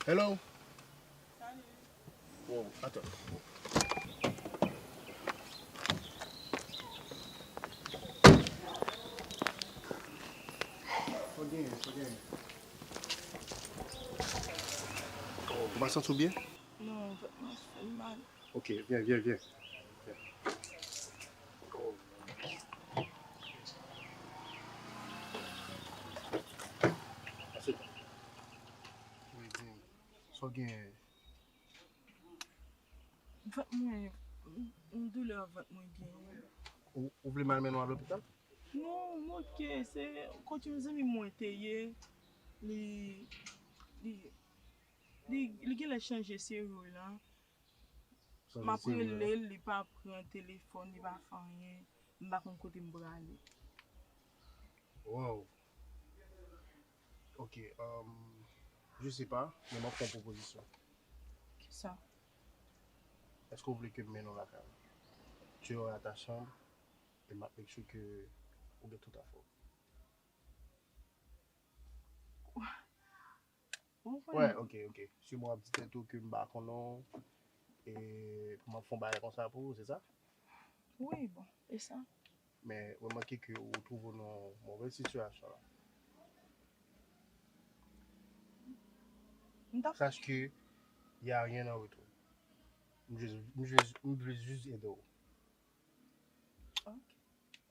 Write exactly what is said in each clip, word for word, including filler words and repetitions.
Hello? Salut. Wow, attends. Sa w genyen, sa w genyen. Ou pa santi w byen? Non, vant mwen fè m mal. Ok, vyen, vyen, vyen. Vyen. Asye w. Wi, di m. Sa w genyen? Vant mwen, m, m doulè vant mwen genyen. Ou, ou vle m al mennen w al lopital? Non, m oke, se kote yon zanmi mwen te ye, li, li, li, li genlè chanje sero la. M ap rele l, li pa pran telefòn, li pa fè anyen. M pa konn kote m prale. Wow. Ok, um, je sais pas, men m ap fè yon pwopozisyon. Kisa? Èske w vle ke m mennen w lakay mwen? Tu auras ta chambre et m ap make sure ke ou gen tout afè w. Ou konprann? Wè, ok, ok. Siman w ap di tèt ou ke m pa konnen w, e pou m ap fè yon bagay konsa pou ou, se sa? Wi, bon, e sa. Men remake ke ou twouve w nan yon movèz sitiyasyon la. M t ap Sache que y a rien en retour. M jis, m jis, m vle jis ede w. Ok.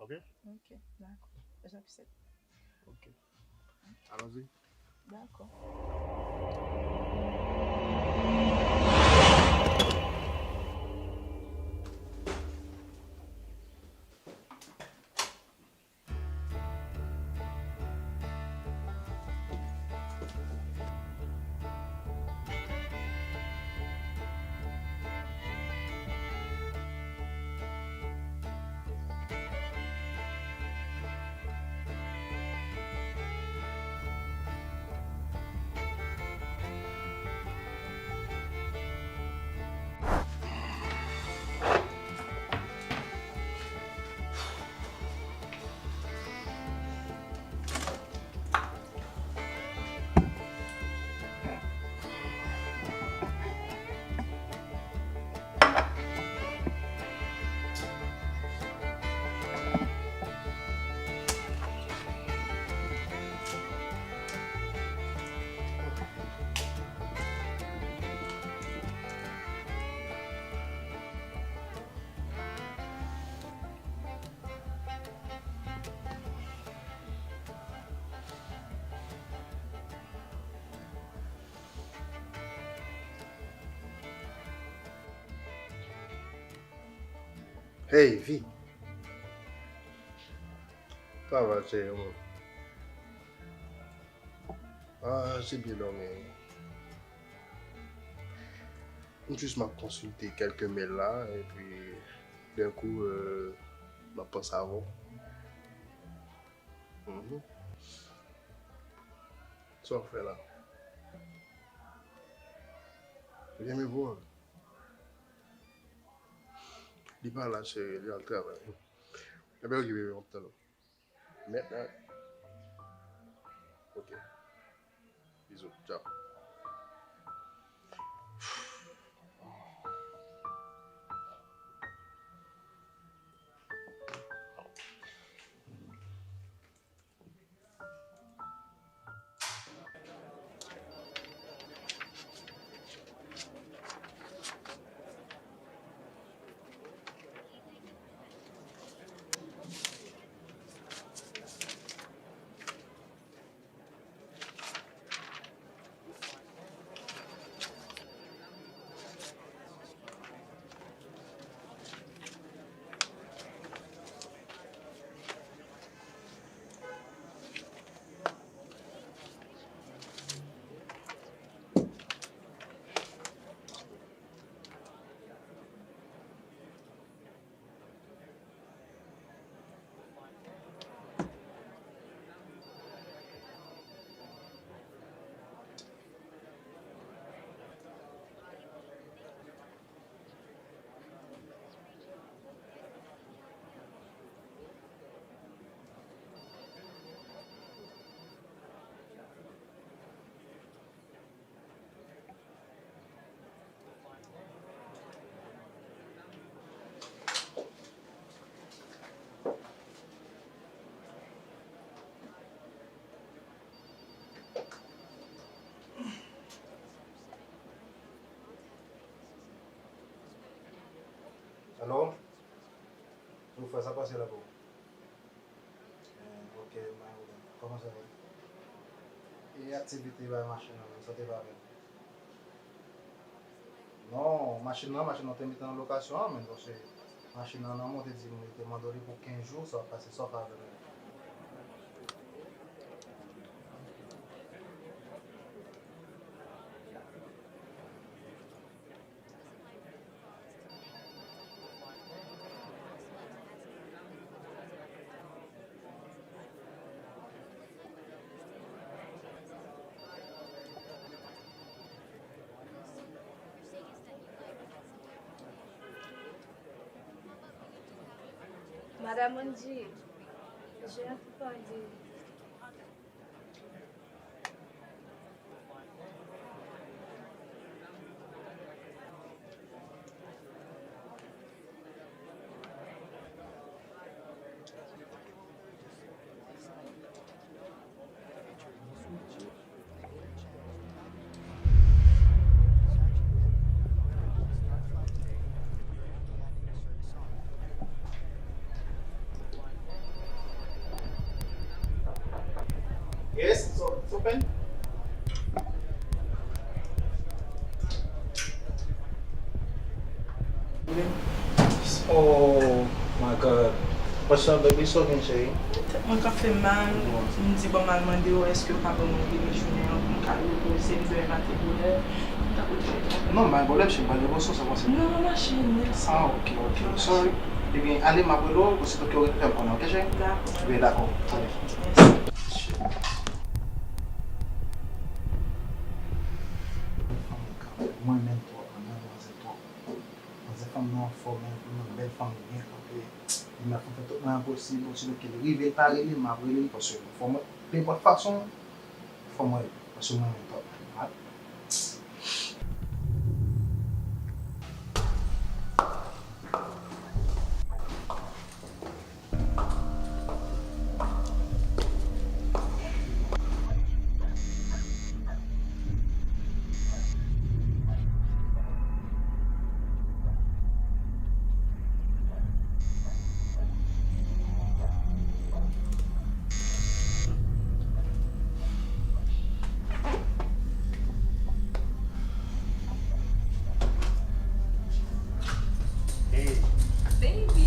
Ok? Ok, dakò. Jan pi sèt. Ok. Allons-y. Dakò. Hey, Vi. Sa va, cheri, ou menm? Ah, se byen dòmi. M jis m ap konsilte kèlke mail la, epi, d'un coup, euh, m ap panse avè w. Mhm. Sa w ap fè la? Ou renmen vwa? Li pa la, cheri, li al travay. Ebyen, oke, bebe, m ap tann ou. Mentnan. Oke. Bizou. Tchao. Sa pase la pou ou? Eh, ok, pa gen pwoblèm. Kòman sa ye? E aktivite bay machin nan, sa te va byen? Non, machin nan, machin nan te mete nan lokasyon an, men paske machin nan, nan monte di m, li te mande li pou kenz jou, sa w ap pase sa w fè avè l. Madame Angie, j'ai entendu. Yes, it's o-, it's open. Oh my God. What's up, baby? So gen, cheri? Tèt mwen ka fè m mal. M di, bon, m al mande w, èske w ka ban mwen demi jounen an pou m ka repoze, m demen maten bonè. M ta pote tèt mwen. Non, pa gen pwoblèm, cheri, pa gen pwoblèm, sa pase. Non, non, non, cheri, mèsi. Ah, ok, ok. Sorry. Ebyen, ale, m ap rele w, osito ke w fè m konnen, ok, cheri? Dakò. Ebyen, dakò. Ale. Mèsi. Mwen menm twòp, mwen menm manzè twòp. Manzè fanm nan anfòm, men, men bèl fanm li byen kanpe. Li ap fè tout mwayen posib, bon, si l rive, l pa rele, m ap rele l, paske fò mwen, nenpòt fason, fò mwen rele, paske mwen menm twòp. Hey. Baby.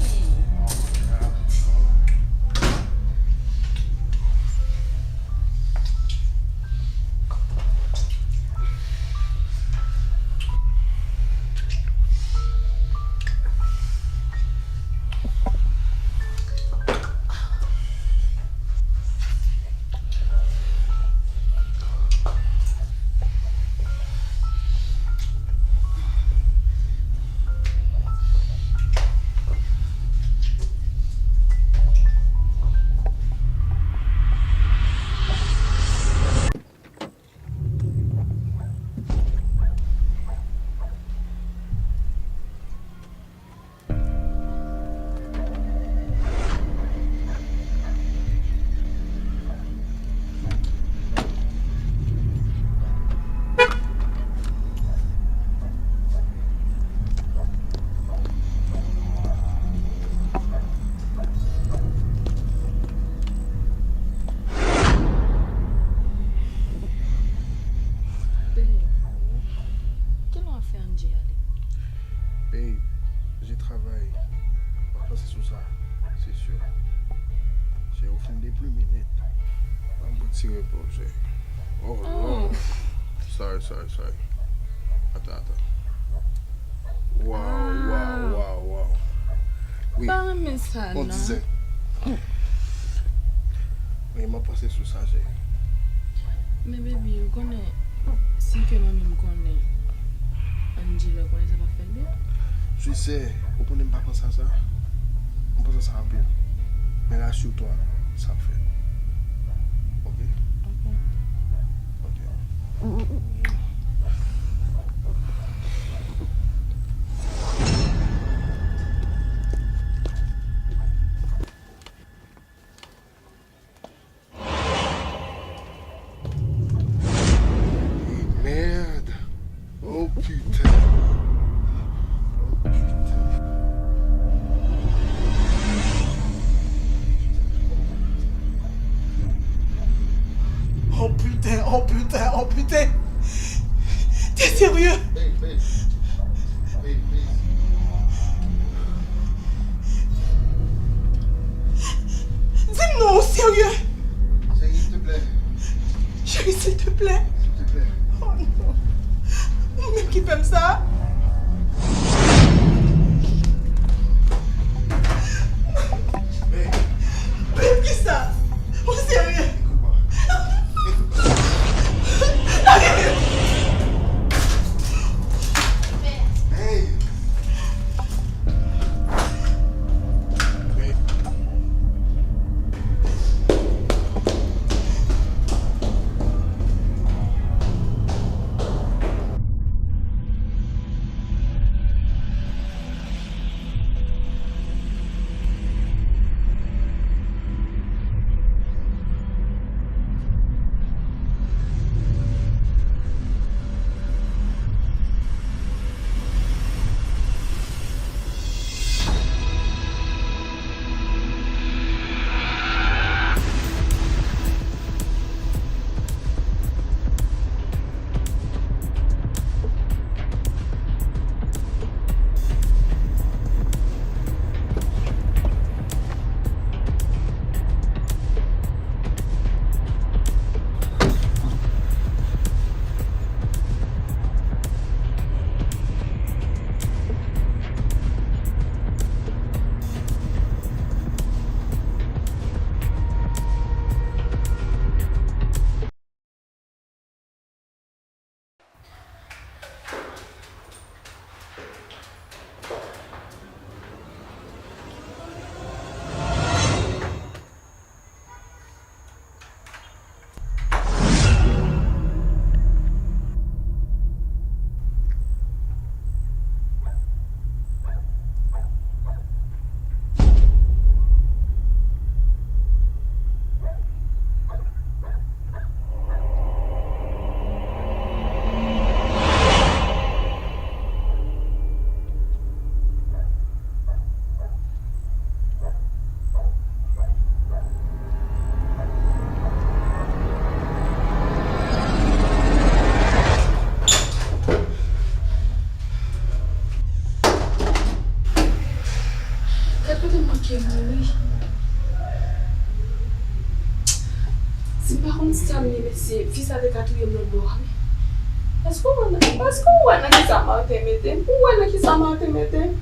Babe, kilè w ap fè Angie ale? Babe, j'ai travaillé. M ap panse sou sa, se si. J'ai au fond de plus minutes. Ban m pran ti repo, chérie. Oh, Lord. Sorry, sorry, sorry. Ata, ata. Waw, waw, waw, waw. Wi. Pa renmen sa, non. On dirait. Wi, m ap panse sou sa, cheri. Men, baby, ou konnen, si ke mwen menm konnen, Angela konnen sa pa fè l byen. Tu sais, ou konnen m pa panse a sa. M panse a sa anpil. Men rassure-toi, sa ap fèt. Ok? Ok. Ok. Merde. Oh putain. Oh putain. Oh putain, oh putain. T'es sérieux? Babe, babe. Babe, please. Di m non, ou serye? Chérie, s'il te plaît. Chérie, s'il te plaît. S'il te plaît. Oh non. Ou menm ki fè m sa? Babe. Babe, kisa? Ou serye? Ekout mwen. Ekout mwen. Lage m! Hey! Gad kote m manke mouri. Si m pa konn sa m ye, mesye, fi sa te ka touye m lòt bò a, wi. Èske w wè nan, èske w wè nan kisa Martin mete m? Ou wè nan kisa Martin mete m?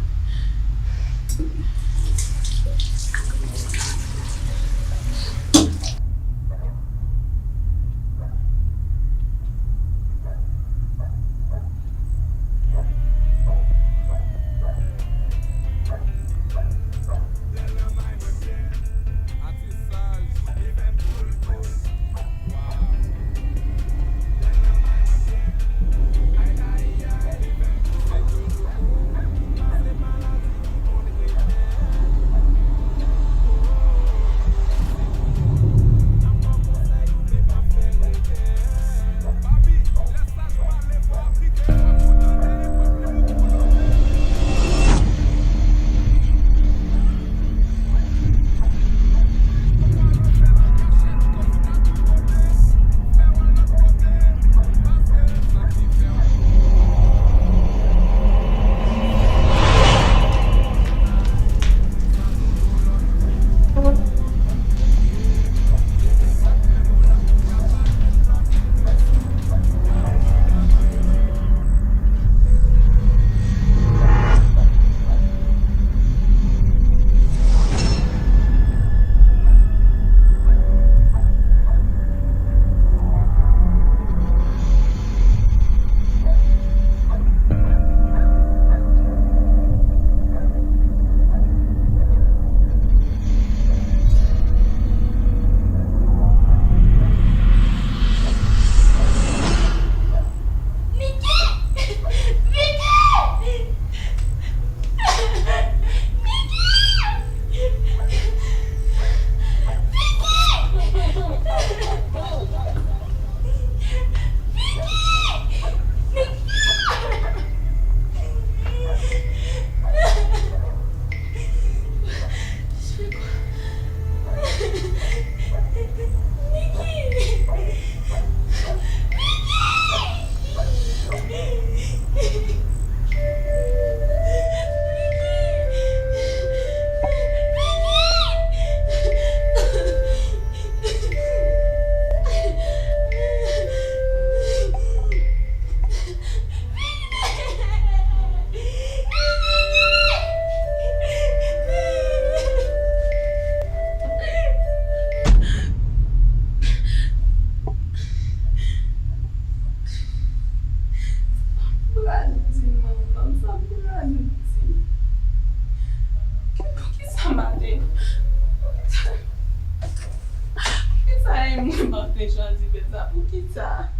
Al di bèt sa poukisa?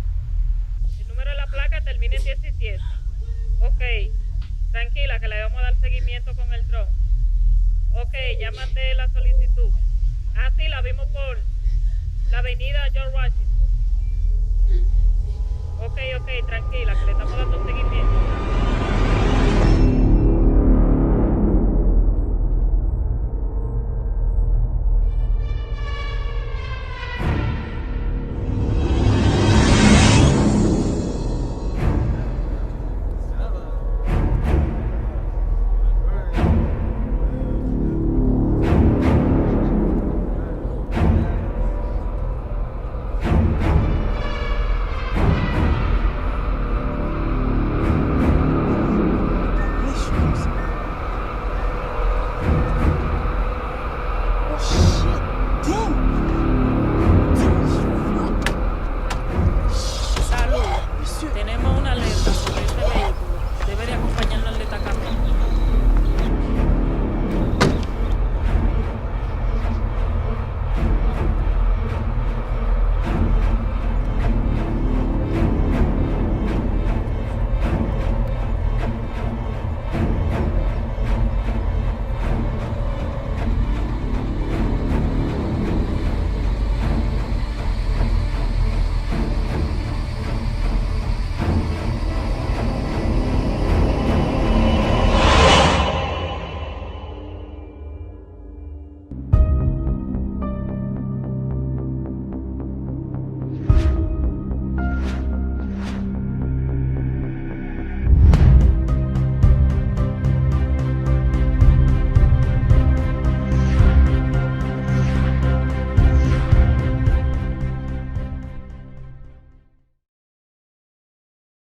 El número de la placa termina en diecisiete. Ok, tranquila, que le vamos a dar seguimiento con el dron. Ok, ya mandé la solicitud. Ah, sí, la vimos por la avenida George Washington. Ok, ok, tranquila, que le estamos dando